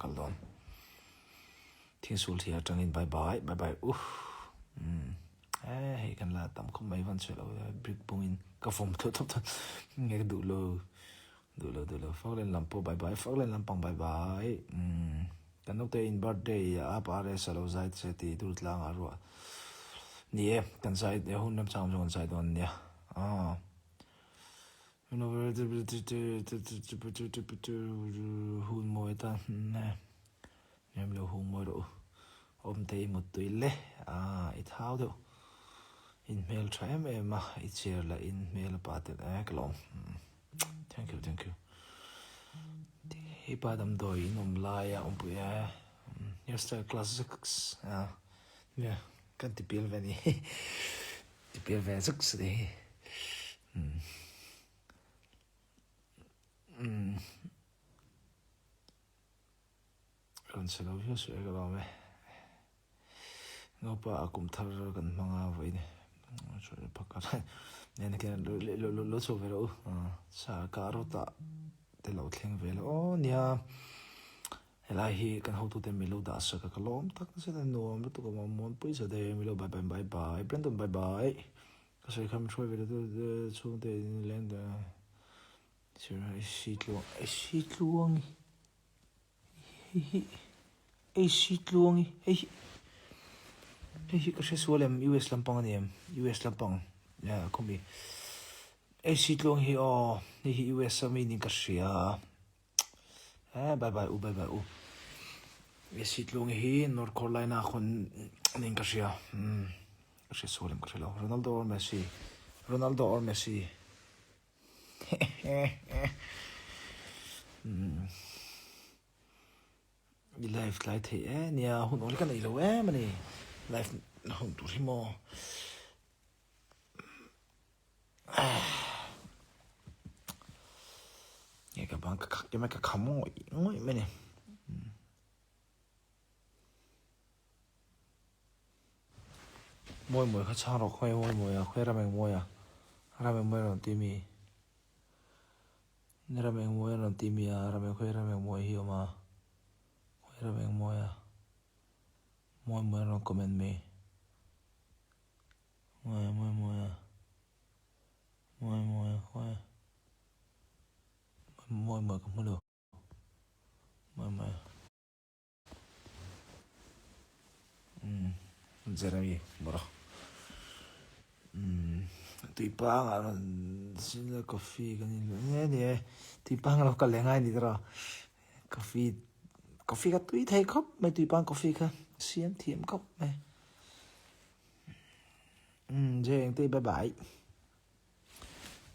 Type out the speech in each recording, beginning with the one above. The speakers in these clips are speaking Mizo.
kal dawn. Thingsul thli atangin bye bye bye bye uff umm eh hei kan la tam khawp mai van chhe lo brick bungin ka vawm thawt thawt thawt nge ka duh lo duh lo duh lo Falkland lam pawh bye bye Falkland lampang bye bye umm kan naute in birthday a pa RS a lo zai che tih dur tlangah ruah ni e kan zai hun remchang awm chu kan zai dawn ania aw. Hun mawi atan nem lo hung mawi rawh u. Awmte i muttui le a i thau deuh. In hmel tha em em a i chair lah in hmel a pa tel e ka lawm. Thank you thank you. Hei pa damdawi in awm lai a awmpui e. Hairstyle class zek a nia kan ti pial ve a ni. Ti pial ve zek a ni. Rawn chhe lo viau suh e ka lawm e. Naupa a kum thar kan hmang a vawiin lo chho ve rawh u. Sa ka rawt ah te lo thleng ve lo aw nia. Helai hi kan hotute mi lo dah sak a ka lawm tak zet a nuam lutuk a Muanpui za de mi lo bye bye bye bye Brandon bye bye. Ka sawi kha min hruai ve lo chhungte in leng ta sir AC tluang AC tluangi hei hi AC tluangi hei hi hei hi ka hre sual em US lampang a ni em US lampang ya khawmi AC tluangi hi aw hei hi US a mi niin ka hria. Eh bye bye u bye bye u. Messi tlung hi North Carolina khawn ning ka hria. Hmm. Ka hria sual em ka hria lo. Ronaldo or Messi. Ronaldo or Messi. Hmm. I live tlai thei e nia hun awl ka nei lo em ani. Live na hun tur hi maw. Nge ka bang ka khak te mai ka kham ngawih ngawih mai ni. Mawi mawi kha chhang rawh khawi mawi mawi a khawi ram eng mawi a ram eng mawi a rawn ti mi ram eng mawi a rawn ti mi a ram eng khawi ram eng mawi hi a awm a khawi ram eng mawi a mawi mawi a rawn comment mi. Mawi mawi mawi a mawi mawi a khawi mawi mawi ka hmu lo mawi mawi umm Jeremy bawrh a umm tuipang ah rawn zin a coffee kan in luah nge ni e tuipang lo kal leh ngai a ni tawh a coffee coffee kha tui thei khawp mai tuipang coffee kha siam thiam khawp mai. Umm je engte bye bye.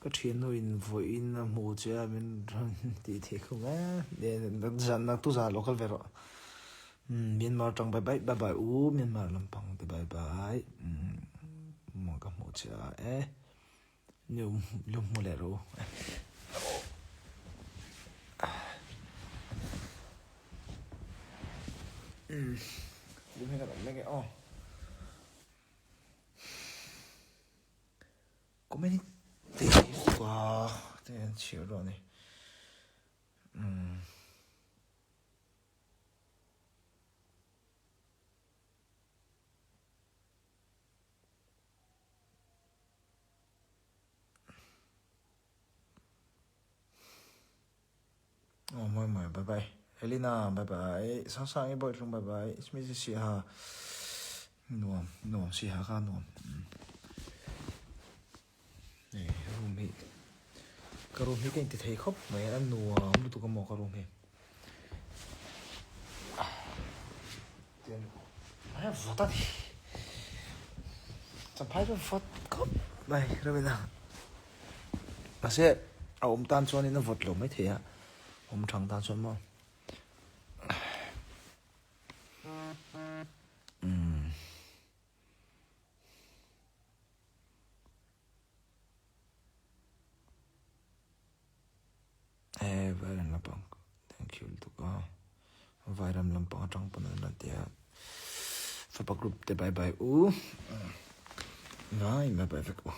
Ka thiannu in vawiin a hmu che a min rawn tih theih khum e. Zan nak tu zan lo kal ve rawh. Umm Myanmar tang bye bye bye bye u Myanmar lampang te bye bye. Umm ka hmu che a e. Lu hmu leh rawh u. Umm lu hi kan awm mek e aw. Comment hi tih lutuk a te an chhiar dawn a ni. Umm. Aw mawi mawi bye bye Elina bye bye Sang Sang i Bawitlung bye bye Ismi si si ha nuam nuam si ha kha nuam Hei room hi ka room hi ka inti thei khawp mai a nuam lutuk a maw ka room hi. Tian vawt a ni. Champhai chu vawt khawp mai Ramina. Mahse a awm tan chuanin a vawt lo mai thei a, awm thang tan chuan maw. Umm. Eh vairam lampang thank you lutuk a vairam lampang atang pawn an rawn ti a fapa group te bye bye u ngai bye bye vek u.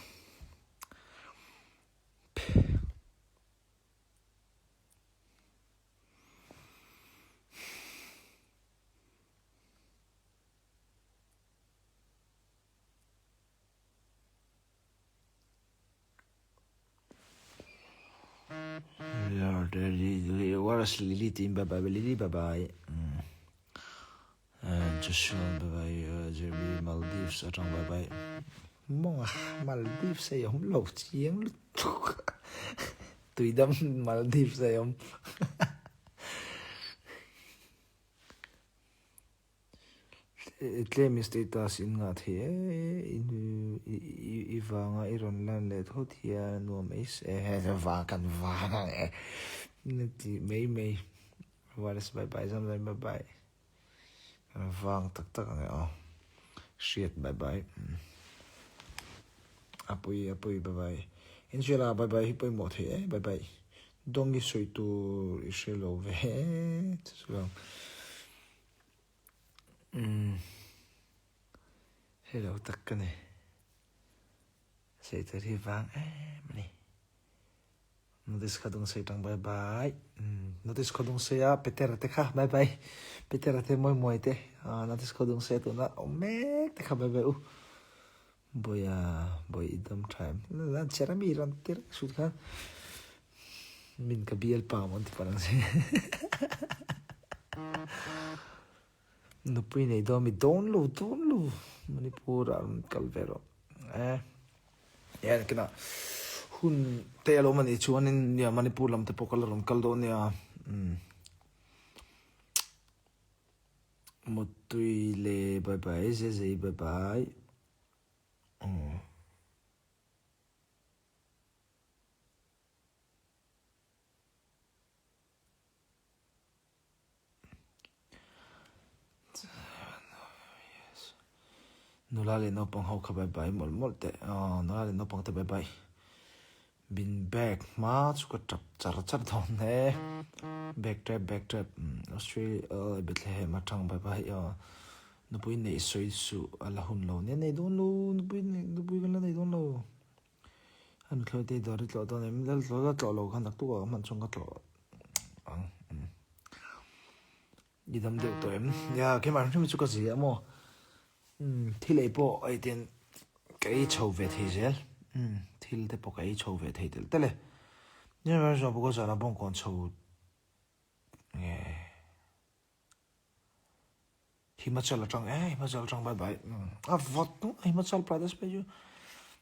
Wallace Lily tiin bye bye Lily bye bye Joshua bye bye Jeremy Maldives atang bye bye Mawnga Maldives a awm lo chiang lutuk Tuidam Maldives a awm. Tlem i status in ngah thei e, i vanga i rawn lan leh thawt hian a nuam mai se e, vang kan vang ang e, na ti mai mai, Wallace bye bye zam zam bye bye, kan vang tak tak ang e aw, hriat bye bye, a pui a pui bye bye, Angela bye bye hi pawimawh thei e bye bye, Dawngi sawi tur i hre lo ve chu chu lo. Umm hei lo tak ka ni. Sawi tur hi vang em a ni. Notice kha dung sawi tang bye bye. Umm notice khaw dung sawi a Petera te kha bye bye. Petera te mawi mawi te ah notice khaw dung sawi a tuna awm mek te kha bye bye u. Bawiha bawi i dam tha em? La Jeremy rawn ti reng sut khan min ka bial pa maw an ti palh ang che. Nupui nei dawn mi dawn lo dawn lo Manipur ah rawn kal ve rawh e. Eng kinah hun te a lo awm a nih chuanin nia Manipur lam te pawh ka la rawn kal dawn nia umm. Mutui le bye bye ze zei bye bye umm. Nula leh naupang ho kha bye bye mawlh mawlh teh aw nula leh naupang te bye bye. Bin bag hma chu ka tap char char dawn hle. Bag trap bag trap Australia Bethlehem atang bye bye aw nupui neih sawi suh a la hun lo nia nei dawn lo nupui neih nupui kan la nei dawn lo. A nuthlawi te dawr i tlawh dawn em lal tlawh la tlawh lo khan naktuk ah ka hman chuan ka tlawh ang. I dam deuh tawh em? Nia keimah hrim hrim chu ka zia maw? Umm thil ei pawh hei ten ka ei chho ve thei zel. Umm thil te pawh ka ei chho ve thei telh telh e. Nia ram zawng pawh ka zan a bawngkawn chho nge Himachal atang e Himachal atang bye bye. Umm a vawt Himachal Pradesh phei chu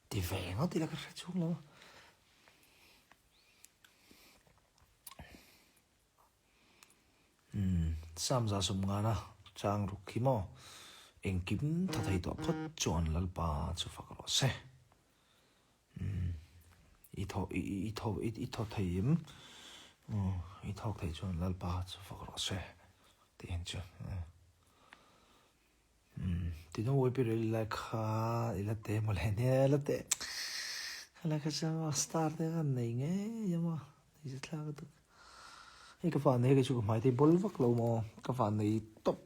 ti ve ngawt ila ka hre chhung lo a. Umm, Sam za sawm ngana chang ruk khi maw? Engkim tha thei tawh phawt chuan Lalpa chu fak rawh se. Umm, i thaw i i thaw i i thaw thei em? Umm, i thawk thei chuan Lalpa chu fak rawh se tih ang chu. Umm, tuna uaipui rel lai kha i la te maw le nia la te khalai kha chuan maw star te khan nei ngei a maw nei chu thlak lutuk hei ka van nei kei chu ka hmai te hi bawl vak lo maw ka van nei tawp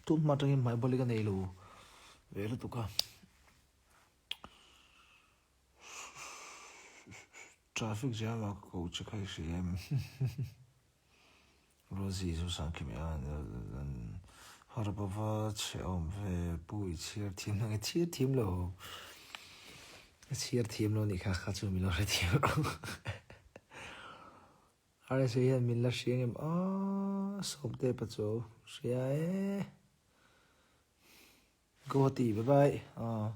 tun hma atangin hmai bawl hi ka nei lo ve lutuk a traffic jam ah ka ko che kha i hria em. Rosie chu Sangkimi a Harabava chhe awm ve pu i chhiar thiam lo nge chhiar thiam lo a chhiar thiam lo nih kha kha chu min lo hre thiam lo RSA hian min la hria ngem aw Sawmte pa chu hria e. Guwahati bye bye aw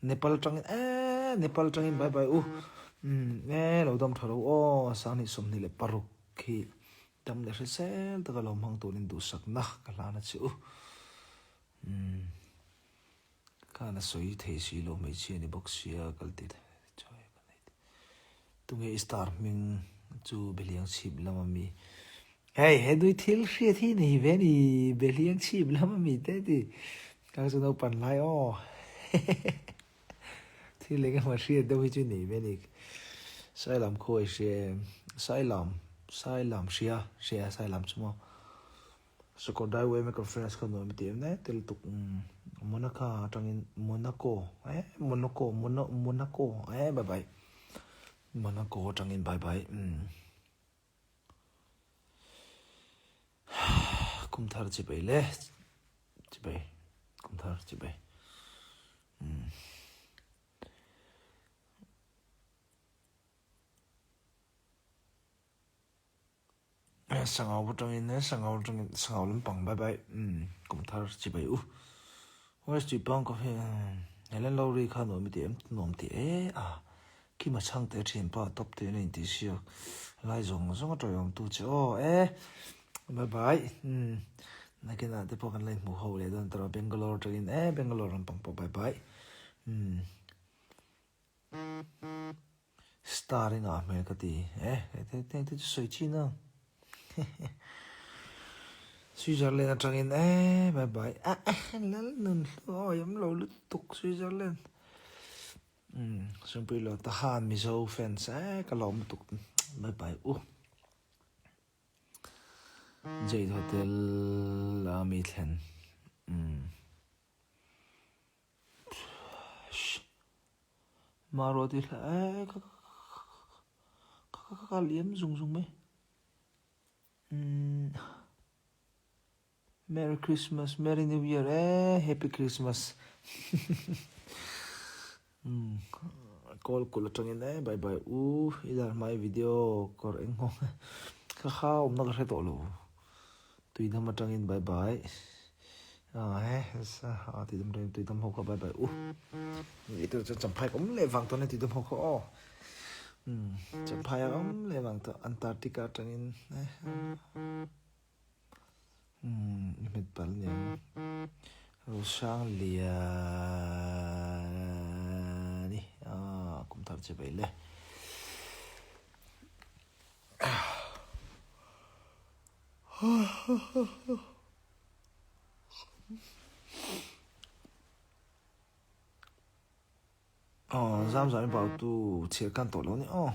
Nepal tangin eee Nepal tangin bye bye u umm eee lo dam tha lo aw Sanghnih 26 khi tam leh hrisel taka lo hmang turin duhsakna ka hlan a che u umm khan a sawi thei si lo hmeichhia ni bawk sia kal ti chawi ka nei tunge i star hming chu Behliang chhip lam ami Hei, he nui thil hriat hi nei ve ni, Behliang chhip lam a mi te ti. Ka chu naupan lai aw. Thil eng emaw hriat deuh hi chu nei ve ni. Sailam khawi hria em? Sailam, Sailam hria, hria Sailam chu maw. Sakawrdai Women Conference kha nuam i ti em ne tel tuk. Monaco atangin Monaco, eh Monaco, Mono, Monaco, eh bye bye. Monaco atangin bye bye. Kum thar chibai le chibai kum thar chibai umm. Sangau atangin e sangau atangin sangau lampang bye bye umm kum thar chibai u West Tuipang coffee Helen Lowry kha nuam i ti em nuam ti e a Kima chhangte thianpa top te in a intih siak lai zawng zawng a tawiawm tu che aw e bye bye umm nakinah te pawh kan la inhmuh ho leh dawn tawh Bangalore atangin e Bangalore lampang pawh bye bye umm. Star i ngah hmel ka ti e, heng te chu sawi chin ang. Switzerland atangin e bye bye ah lal nun hlu awi awm lo lutuk Switzerland. Umm Sawmpui lo Tahan Mizo fans e ka lawm lutuk bye bye u. Jade Hotel a mi thlen umm. Mahruah tih hla eh ka ka ka ka liam zung zung mai umm Merry Christmas Merry New Year eh Happy Christmas umm kawl kulh atangin eh bye bye u i dar hmai video kawr eng nghawng ka kha awmna ka hre tawh lo. Tuidam atangin bye bye Ah he tuidam atangin tuidam ho kha bye bye u Ni tur chuan champhai ka awm leh vang tawh ania tuidam ho kha aw Umm champhai a awm leh vang tawh Antarctica atangin Umm i hmet palh aniang Rosang Liani ah kum thar che bai le. Aw zam zam i bau tu chhiar kan tawh lo ni aw.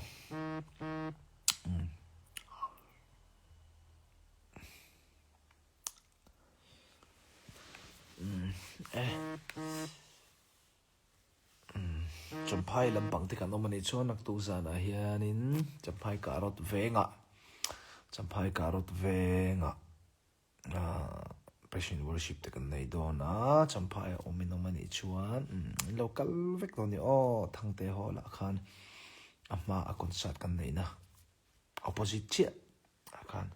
Champhai lampang te kan awm a nih chuan naktuk zanah hianin Champhai Karot vengah Champhai Karot vengah ahh Passion Worship te kan nei dawn a, Champhai a awm in awm a nih chuan in lo kal vek dawn a ni aw Thangte Hall ah khan a hma a concert kan neihna opposite chiah ah khan.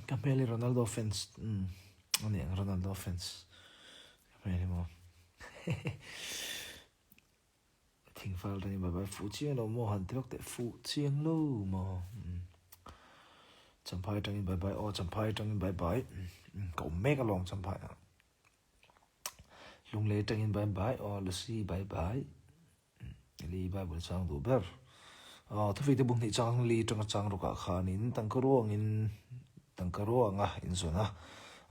Ka hmel hi Ronaldo fans a ni ang Ronaldo fans ka hmel hi maw thingfal atangin bye bye fuh chiang lo maw han ti vak teh fuh chiang lo maw Champhai atangin bye bye aw Champhai atangin bye bye ka awm mek alawm Champhai ah. Lunglei atangin bye bye aw Lucy bye bye Li Bible chang duh ber aw thufik te buk hnih chang li atanga chang rukah khanin tangka ruangin tangka ruanga inzawn a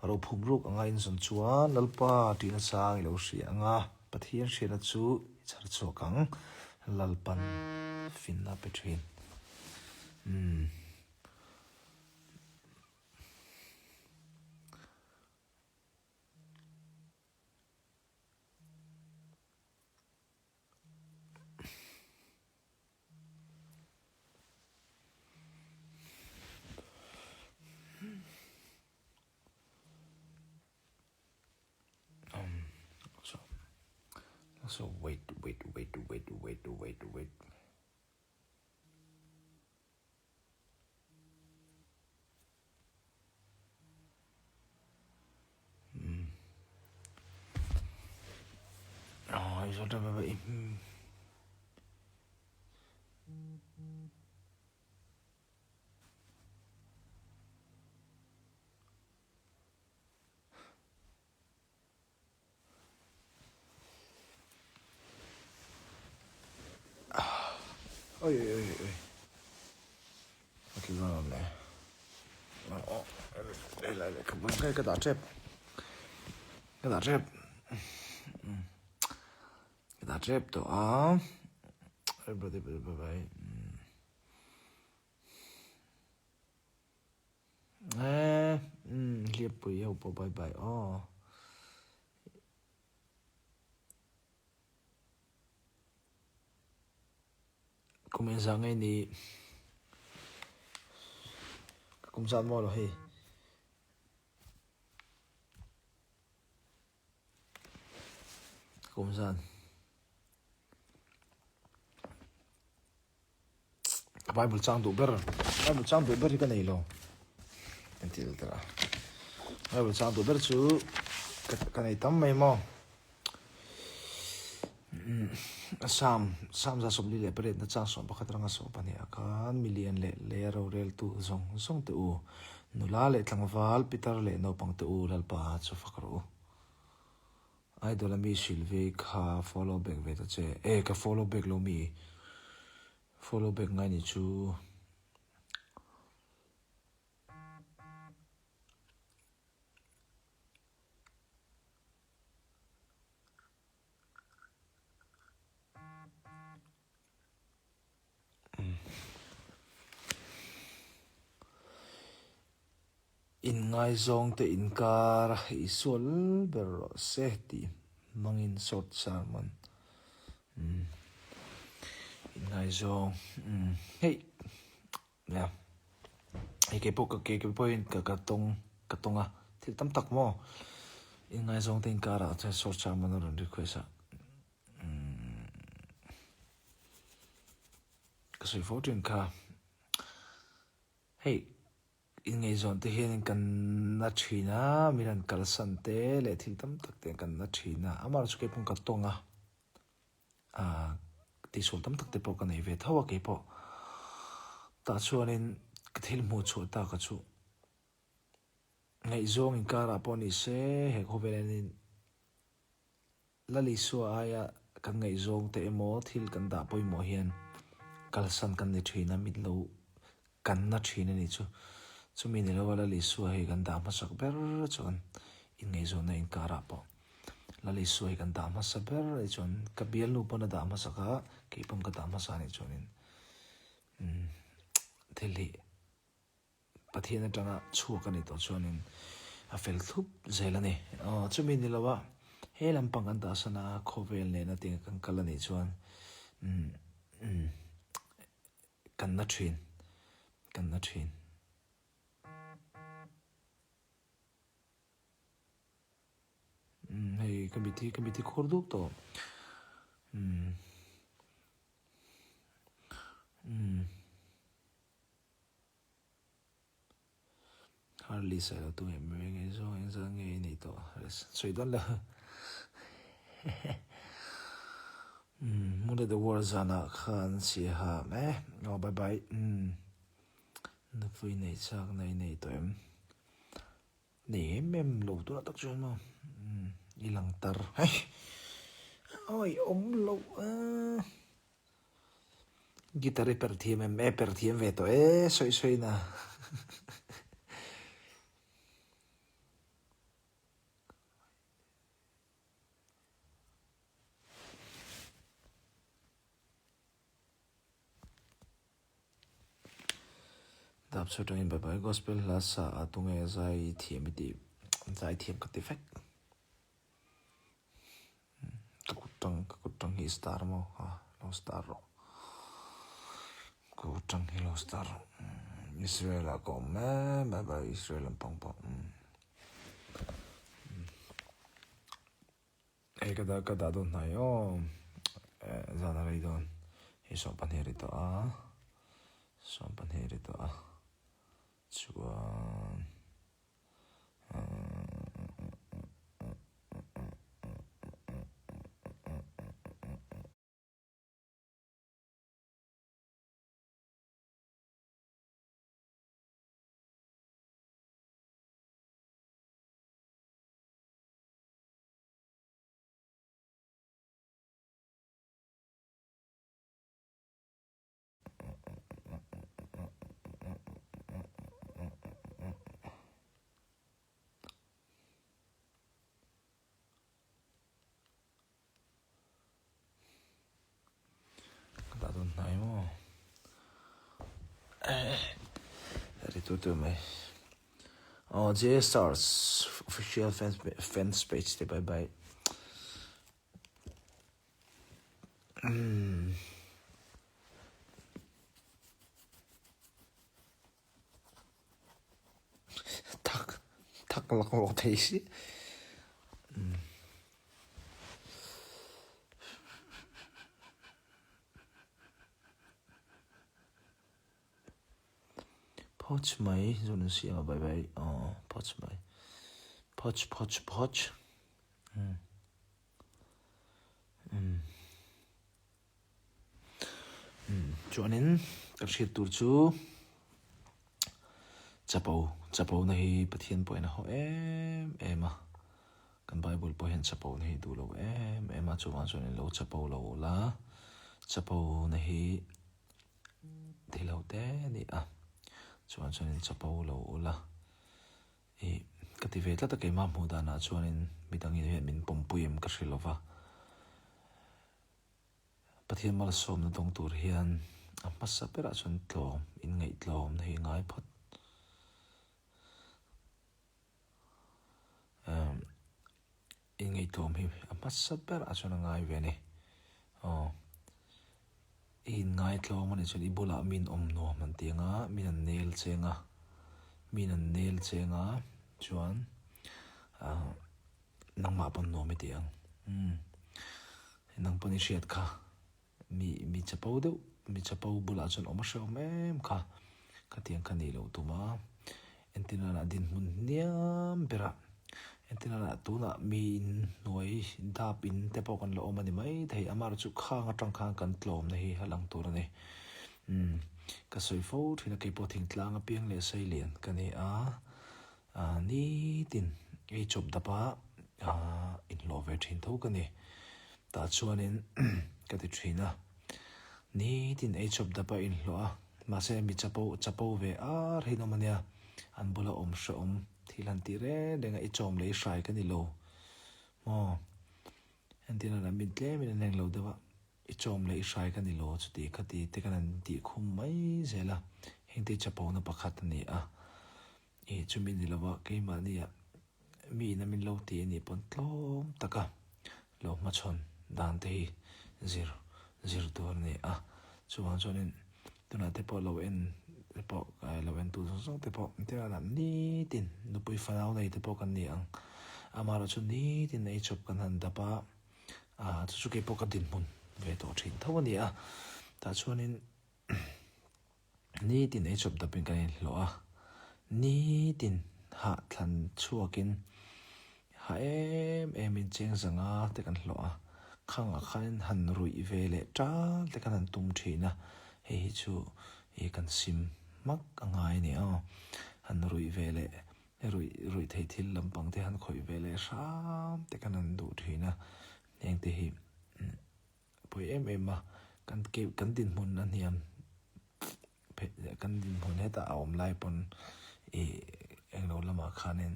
rophum ruk anga inzawn chuan Lalpa tihna chang i lo hria anga Pathian hriatna chu i chhar chhuak ang Lalpan finna pe thin umm. So, so wait, wait, wait, wait, wait, wait, wait. Oi oi oi oi. A tlu dawn awm le. Helai lehkhabu hi ka dah tep. Ka dah tep. Ka dah tep tawh a. Everybody bye bye. Eh, umm hliappui ho pawh bye bye aw. Kum engzah nge ni? Ka kum zat maw lo hei. Kum zan. Ka Bible chang duh ber, Bible chang duh ber hi ka nei lo. Entir tel a. Bible chang duh ber chu ka ka nei tam mai maw. Sam, Sam 148 na chang 11 ranga 12 ah khan milian leh lei a roreltu zawng zawng te u, nula leh tlangval, pitar leh naupang te u Lalpa chu fak rawh u. Idol a mi hrilh ve kha follow back ve ta che. E ka follow back lo mi follow back ngai ni chu. Inngaizawngte inkar i sual ber rawh se tih hmangin short sermon inngaizawng hei nia hei keipawh ka kei pawhin ka ka tawng ka tawng a thil tam tak maw inngaizawngte inkarah chuan short sermon a rawn request a. Ka sawi fo thin kha. Hei inngaihzawn te hianin kan na thin a, min han kalsan te leh thil tam tak te kan na thin a, amaherawhchu chu keipawh ka tawng a, ah tihsual tam tak te pawh ka nei ve tho a keipawh. Tah chuanin ka thil hmuh chhuah tak a chu ngaihzawng inkarah pawh ni se he khawvel hianin Lalisua aia kan ngaihzawng te emaw thil kan dah pawimawh hian kalsan kan ni thin a, mit lo kan na thin a ni chu. Chumi ni lova Lalisua hi kan dah hmasak ber chuan inngaihzawnna inkarah pawh Lalisua hi kan dah hmasa ber a nih chuan ka bialnu pawn a dah hmasak a, kei pawn ka dah hmasa a nih chuanin thil hi Pathian atanga chhuak a nih tawh chuanin a fel thlup zel a ni. Aw, chumi ni lo a, he lampang kan dahsan a, khawvel nena tinga kan kal a nih chuan umm umm kan na thin, kan na thin. Umm hei ka mit hi ka mit hi khur duk tawh. Umm umm. Harley sawi lo tu em em nge zawng eng zan nge i neih tawh sawi dawn lo umm Moon of the World zanah khan Siaha eh aw bye bye umm nupui neih chak na i nei tawh em nei em em lo tunah tak chuan maw umm i lang tar hei awi awm lo a. Guitar i perh thiam em? E perh thiam ve tawh e, sawi sawi na. Dap chhuat atangin bye bye gospel hla sa a tunge zai thiam i tih zai thiam ka ti vek. Ka kut tang ka kut tang hi star maw a lo star rawh ka kut tang hi lo star rawh Israel ah ka awm mek bye bye Israel lampang pawh hei ka dah ka dah dawn hnai aw zan a rei dawn hei 12 ri tawh a 12 ri tawh a chuan. Ka dah dawn hnai maw? Ri tu tu mai. Oh, J Stars official fans fans page te bye bye. Thak thak lak lawk thei si. Phawch mai Zonunsiama bye bye aw phawch mai phawch phawch phawch umm umm umm chuanin kan hriat tur chu chapo chapo na hi Pathian pawhin a haw em em a kan Bible pawh hian chapo na hi duh lo em em a chuvang chuan in lo chapo lo la chapo na hi Ti lo te a ni a, chuan chuanin chapo lo ula ih ka ti ve tlat a keimah hmuh danah chuanin midang hian min pawmpui em ka hre lo va, Pathian malsawmna dawng tur hian a hmasa berah chuan tlawm inngaihtlawmna hi ngai phawt. Inngaihtlawm hi a hmasa ber ah chuan a ngai ve a ni. Aw, i inngaihtlawm a nih chuan i bulah min awm nuam an ti ang a, min an nel cheng a, min an nel cheng a chuan ah nangmah pawn nuam i ti ang. Umm, nang pawn i hriat kha. Mi mi chapo deuh, mi chapo bulah chuan awm a hrehawm em kha, khatiang kha nih loh tum a, entirna dinhmun hniam berah, entirna tunah mi in hnuai dap in te pawh kan la awm a ni mai thei, amaherawhchu chu khang atang khan kan tlawmna hi a lang tur a ni. Umm ka sawi fo thin a, keipawh thingtlang apiang leh seilian ka ni a, ah nitin ei chawp dap a, ah inhlawh ve thin tho ka ni. Tah chuanin ka ti thin a, nitin ei chawp dap a inhlawh a, mahse mi chapo chapo ve ar hi an awm ania, an bula awm hrehawm thil han tih reng reng a, i chawm leh i hrai ka ni lo maw, entirna lah min tlemin an reng lo deuh a, i chawm leh i hrai ka ni lo chuti khati te kan han tih khum mai zel a, hengte chapona pakhat a ni a. Ih chumi ni lova keimahnia mi ina min lo ti a nih pawn tlawm taka lo hmachhawn dan te hi zir zir tur a ni a. Chuvang chuanin tunah te pawh lo en te pawh lo en tu zawng zawng te pawh engtin ah nitin nupui fanau nei te pawh kan ni ang. Amaherawhchu nitin ei chawp kan han dap a, ah chu chu keipawh ka dinhmun ve tawh thin tho a ni a. Tah chuanin. Nitin ei chawp dapin kan inhlawh a, nitin hah thlan chhuakin hah em emin cheng zanga te kan hlawh a, khangah khanin han ruih ve leh tal te kan han tum thin a, hei hi chu ih kan sim hmak a ngai a ni aw, han ruih ve leh ruih ruih theih thil lampang te han khawih ve leh hram te kan han duh thin a, hengte hi. Pawi em em a, kan ke kan dinhmun a hniam kan dinhmun hetah a awm lai pawn ih englo lamah khanin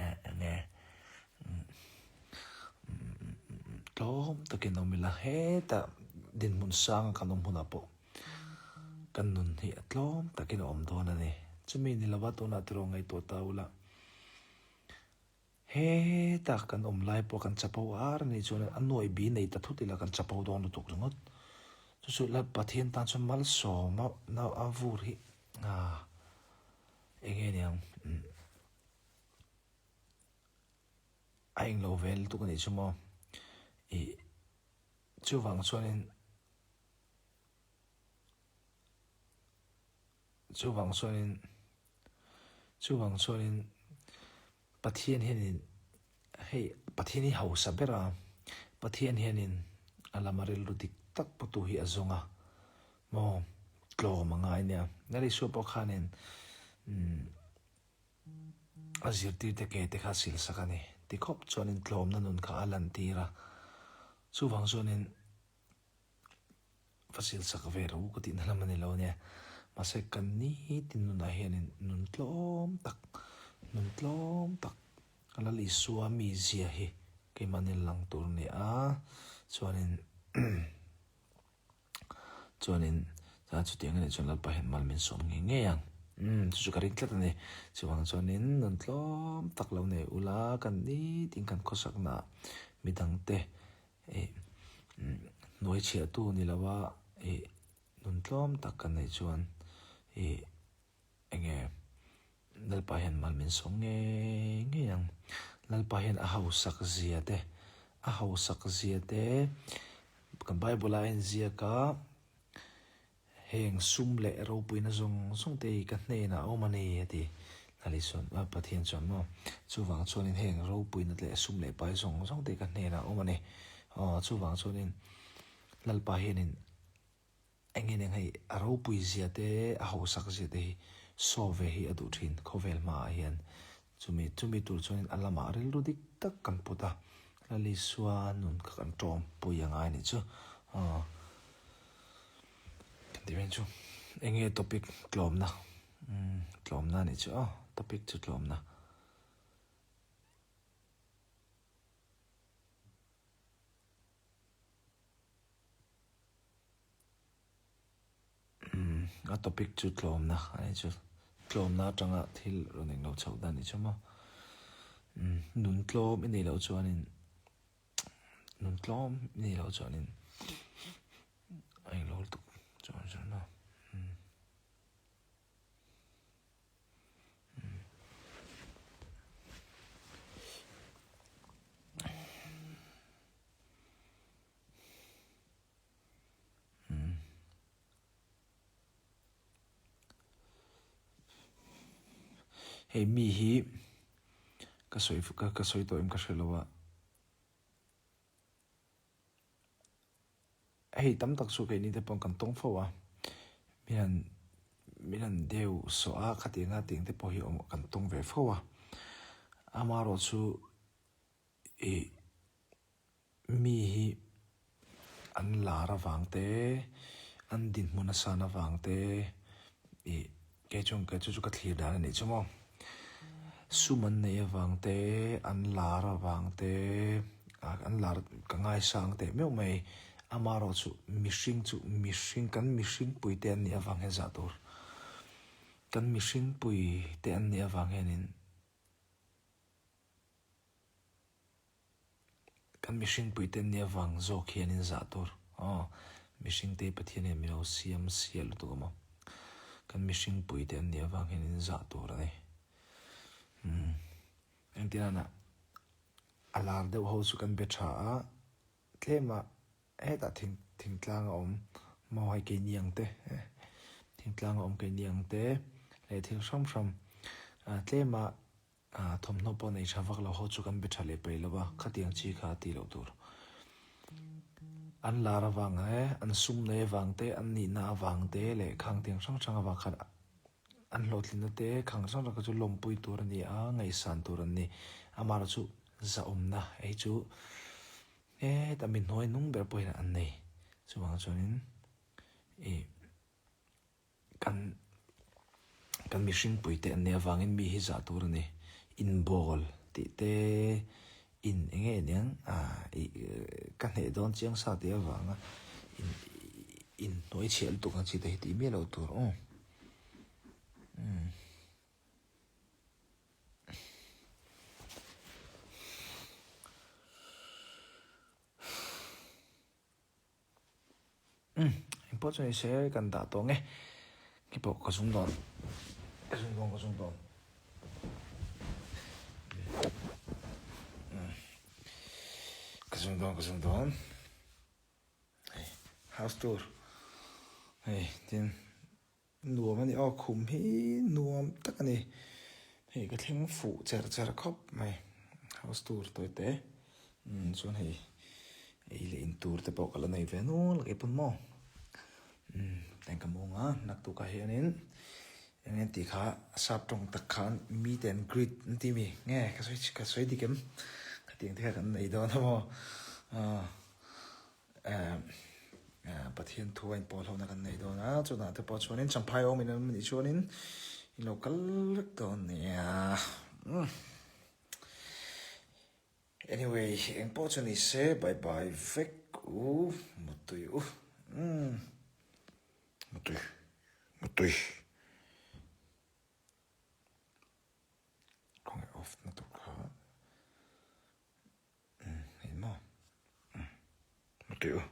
eh enge tlawm takin awm ila hetah dinhmun sanga kan awm hunah pawh kan nun hi a tlawm takin a awm dawn a ni. Chumi ni lova tunah tiraw ngaihtuah ta ula. Heta kan awm lai pawh kan chapo ar a nih chuan a nuai bi nei ta thut ila kan chapo dawn lutuk ringawt. Chu chu la Pathian tan chuan malsawm a na a vur hi ah eng nge niang a englo ve lutuk a nih chu maw ih chuvang chuanin Chuvang chuanin chuvang chuanin Pathian hianin hei Pathian hi hausa ber a, Pathian hianin a lama rilru dik tak pawtu hi a zawng a, maw tlawm a ngai nia. Lal Isua pawh khanin umm a zirtirte ke te kha a silsak a ni. Tikhawp chuanin tlawmna nun kha a lantir a, chuvang chuanin Va silsak ve lo ka tihna lam a ni lo ania. Mahse kan nitin nunah hianin nun tlawm tak, nun tlawm tak Lal Isua mizia hi keimahni lang tur a ni a, chuanin chuanin chutiang a nih chuan Lalpa hian mal min sawm ngei ngei ang. Umm chu chu ka ring tlat a ni. Chuvang chuanin nun tlawm tak lo nei ula kan nitin kan khawsaknaah midangte Ih hnuai chhiahtu ni lova ih nun tlawm tak kan neih chuan ih enge Lalpa hian mal min sawm ngei ngei ang. Lalpa hian a hausak zia te a hausak zia te kan Bible a inziak a. Heng sum leh ropuina zawng zawng te hi ka hnenah a awm a ni, a ti. Hnalih chuan, Pathian chuan maw, chuvang chuanin heng ropuina leh sum leh pai zawng zawng te hi ka hnenah a awm a ni. Aw, chuvang chuanin Lalpa hianin eng eng hei a ropui zia te, a hausak zia te hi saw ve hi a duh thin khawvel hmaah hian. Chumi, chumi tur chuanin a lamah rilru dik tak kan put a, Lalisua nun kha kan tawmpui a ngai a nih chu. Aw. Kan tih ven chu eng nge topic tlawmna umm tlawmna a nih chu aw topic chu tlawmna. Umm a topic chu tlawmna a nih chu tlawmna atanga thil rawn englo chhoh dan a nih chu maw umm nun tlawm i neih loh chuanin Nun tlawm ni lo chuanin a englo lutuk chuan chuan a. Hei mi hi ka sawi ka sawi tawh em ka hre lo a. Hei tam tak chu keini te pawh kan tawng fo a, min han min han deuh sawh a khatiang a tiang te pawh hi awm kan tawng ve fo a. Amaherawhchu ih Mi hi an lar avang te, an dinhmun a san avang te ih kei chuan kei chu chu ka thlir dan a nih chu maw. Sum an neih avang te, an lar avang te, an lar ka ngaisang teh meuh mai. Amaherawhchu mihring chu mihring kan mihring pui te an nih avang hian zah tur. Kan mihring pui te an nih avang hianin. Kan mihring puite nia vang zawk hian in zah tur aw mihring te Pathian hian min lo siam sial lutuk a maw kan mihring puite an nih avang hian in zah tur a ni umm engtin nana a lar deuh ho chu kan be tha a tlem a hetah thing thingtlang a awm maw hei keini ang te thingtlang a awm keini ang te leh thil hrang hrang tlem a. Thawmhnaw pawh nei tha vak lo ho chu kan be tha leh peih lo a, khatiang chi kha a tih loh tur. An lar avang e, an sum nei avang te, an nihna avang te leh khang tiang hrang hrang avang khan an hlawhtlinna te khang hrang hrang kha chu lawmpui tur a ni a, ngaihsan tur an ni. Amaherawhchu chu zahawmna hei chu heta mi hnuai nung ber pawhin an nei. Chuvang chuanin ih. Kan kan mihring puite an nih avangin mi hi zah tur a ni. Inbawl tih te, in eng nge aniang ah ih ka hneh dawn chiang sa tih avanga in inhnuai chhiah lutuk ang chi te hi tih miah loh tur aw. Umm. Umm engpawh chu ni se kan dah tawh nge nge pawh ka zung dawn ka zung dawn ka zung dawn umm ka zung dawn ka zung dawn hei house tour hei tin. Nuam a ni aw, khum hi nuam tak a ni. Hei ka thleng fuh cher cher khawp mai, house tour tawi te. Umm chuan hei ei leh in tur te pawh ka la nei ve nual a keipawn maw. Umm eng ka mung a, naktukah hianin eng nge tih kha sap tawng tak khan meet and greet an ti mi nge ka sawi ka sawi dik em? Khatiang te kha kan nei dawn a maw. Aw. Pathian thu a inpawh hlauhna kan nei dawn a, chutah te pawh chuanin Champhai awmin an awm anih chuanin in lo kal vek dawn nia. Anyway, eng pawh chu ni se, bye bye vek u, mutui u. Mutui, mutui. Khawngaih off na tur kha. Eng maw? Mutui u.